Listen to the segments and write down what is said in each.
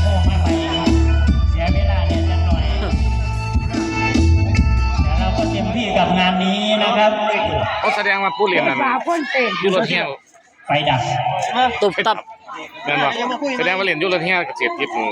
ໂອ້ ມາໃໝ່ ເສຍເວລາແດ່ຈັກໜ້ອຍ ແຕ່ເຮົາກໍເຕັມທີ່ກັບງານນີ້ນະຄັບ. ໂອ້ ສະແດງວ່າຜູ້ຫຼິ້ນນັ້ນ ສາວຄົນເຕັ້ນ ຢູ່ລົດແຮ່ ໄຟດັບ ຕຸບຕັບ ແມ່ນບໍ່? ສະແດງວ່າຫຼິ້ນຢູ່ລົດແຮ່ກະເສຍທິບ ເອີ.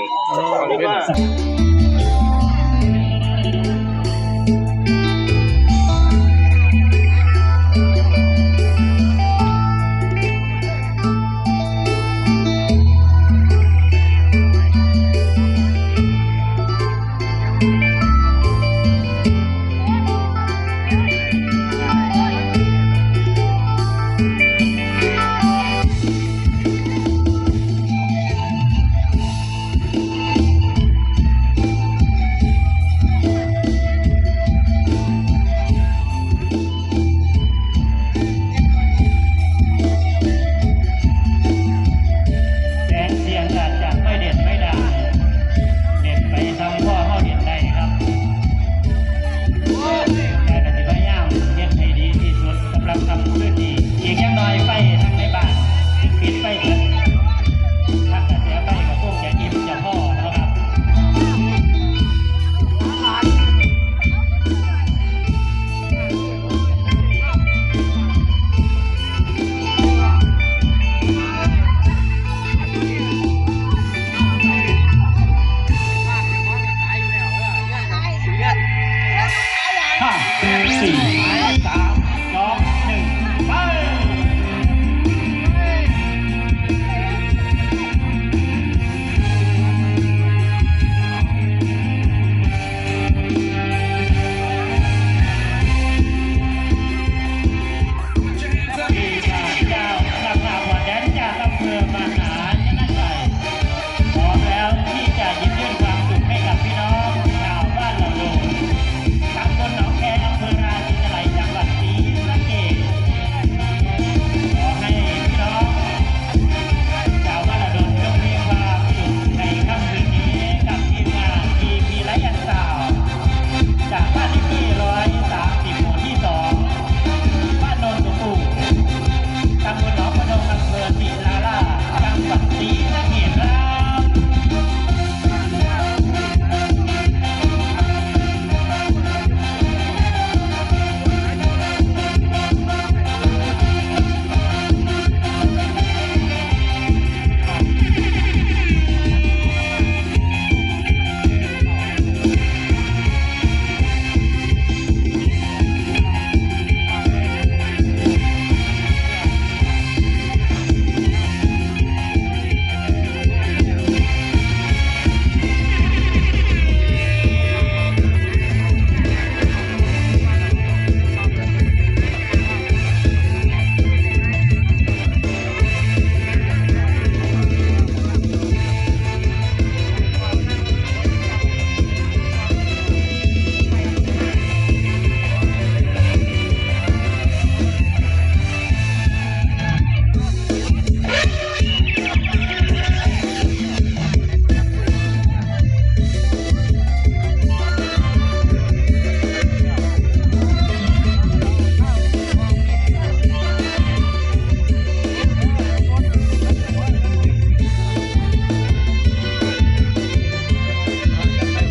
ແສງສຽງອາດຈະໄມ່ເດັ່ນໄມ່ດັງ ເດັ່ນໄປສ່ຳພໍເຮົາເດັ່ນໄດ້ຄັບ ແຕ່ກະຊິພະຍາຍາມເຮັດໃຫ້ດີທີ່ສຸດສຳລັບຄ່ຳຄືນນີ້. ອີກຢ່າງໜ້ອຍໄຟທາງໃນບ້ານຊິປິດໄປເບິດ ທັງກະແສໄຟກະຄົງຈະອີ່ມຈະພໍເນາະຄັບ. ຫ້າ ສີ່ ສາມ ສອງ ໜຶ່ງ ໄປ. ພວກເຈົ້ານັກພາກອອກແດນຈາກອຳເພີບ້ານນາ ຍະນາໄຊ ພ້ອມແລ້ວທີ່ຈະຍິບຍື່ນຄວາມສຸກໃຫ້ກັບພີ່ນ້ອງຊາວບ້ານລຳດົງ ຕຳບົນໜອງແຄ ອຳເພີລາຊິດຕະໄລ ຈັງຫວັດສີສະເກດ. ຂໍໃຫ້ພີ່ນ້ອງຊາວບ້ານລະດົງຈົ່ງມີຄວາມສຸກໃນຄ່ຳຄືນນີ້ກັບທີມງານ ທີພີ ໄລແອນ ຊາວ ຈາກບ້ານເລກທີຮ້ອຍສາມສິບ ໝູ່ທີສອງ ບ້ານໂນນສົມບູນ ຕຳບົນໜອງປະດົງ ອຳເພີສີລາລາ ຈັງຫວັດສີສະເກດ.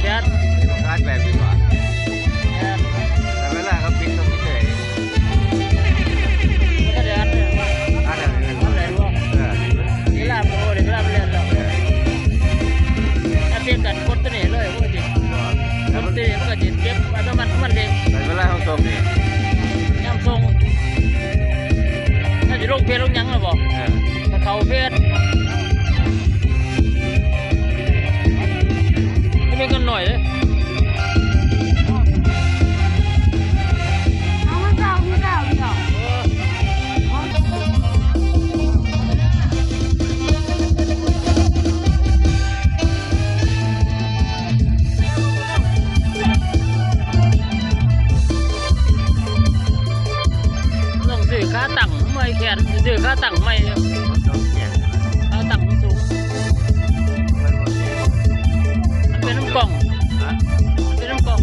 ແຊດ ແຊດແບບນີ້ວ່າ ແຕ່ເວລາເຂົາປິດ ເຂົາປິດເລີຍ. ມັນກະໄດ້ອັດເລີຍວ່າ ອັດເລີຍ ອັດເລີຍວ່າ ເອີ ເວລາມັນ ໂອ້ ເວລາມັນແລ່ນແລ້ວ ເອີ ອັດເດດກັນ ກົດໂຕນີ້ເລີຍ ໂອ້ຍ ກົດໂຕນີ້ມັນກະຊິເກັບອັດຕະໂນມັດຂອງມັນເອງ. ໃຊ້ເວລາເຮົາສົ່ງນີ້ ຍາມສົ່ງ ຍາມຊິລົງເພຈລົງຫຍັງແລ້ວບໍ ເອີ ກະເຂົ້າເພຈ ມັນເປັນເງິນໜ້ອຍເດ້. ຕ້ອງຊື້ຂາຕັ້ງໃໝ່ແຂນ ຊື້ຂາຕັ້ງໃໝ່ ຂາຕັ້ງມັນສູງ ມັນເປັນນຳກ້ອງ ເປັນນຳກ້ອງ.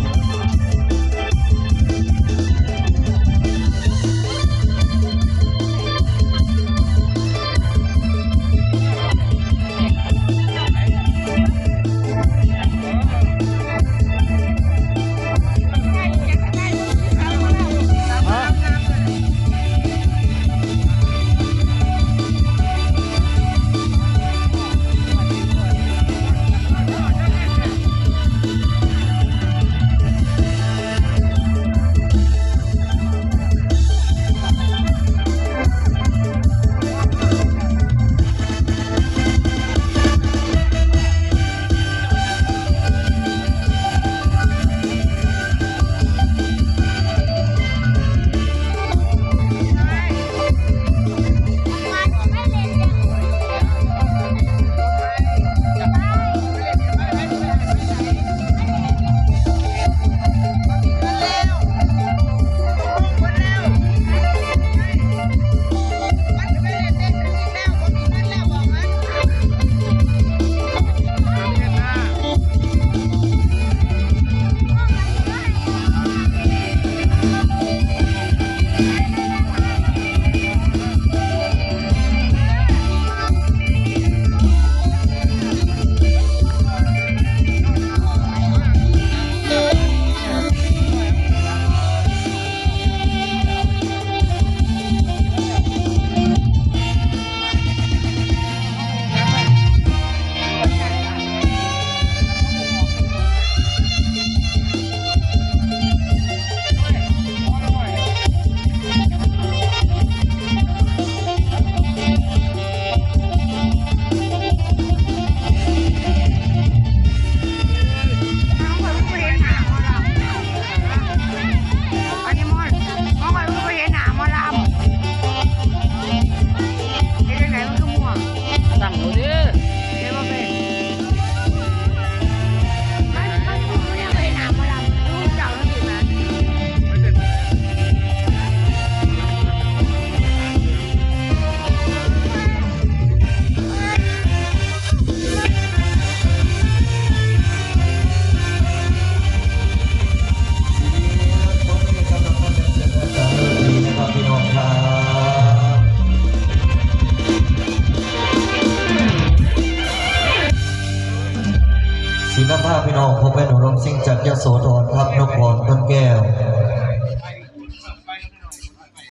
ທີ່ນຳພາພີ່ນ້ອງ ພໍ່ແມ່ນ ອຸດົມສິງ ຈາກຍະໂສທອນ ກັບ ນົບພອນ ຕົ້ນແກ້ວ.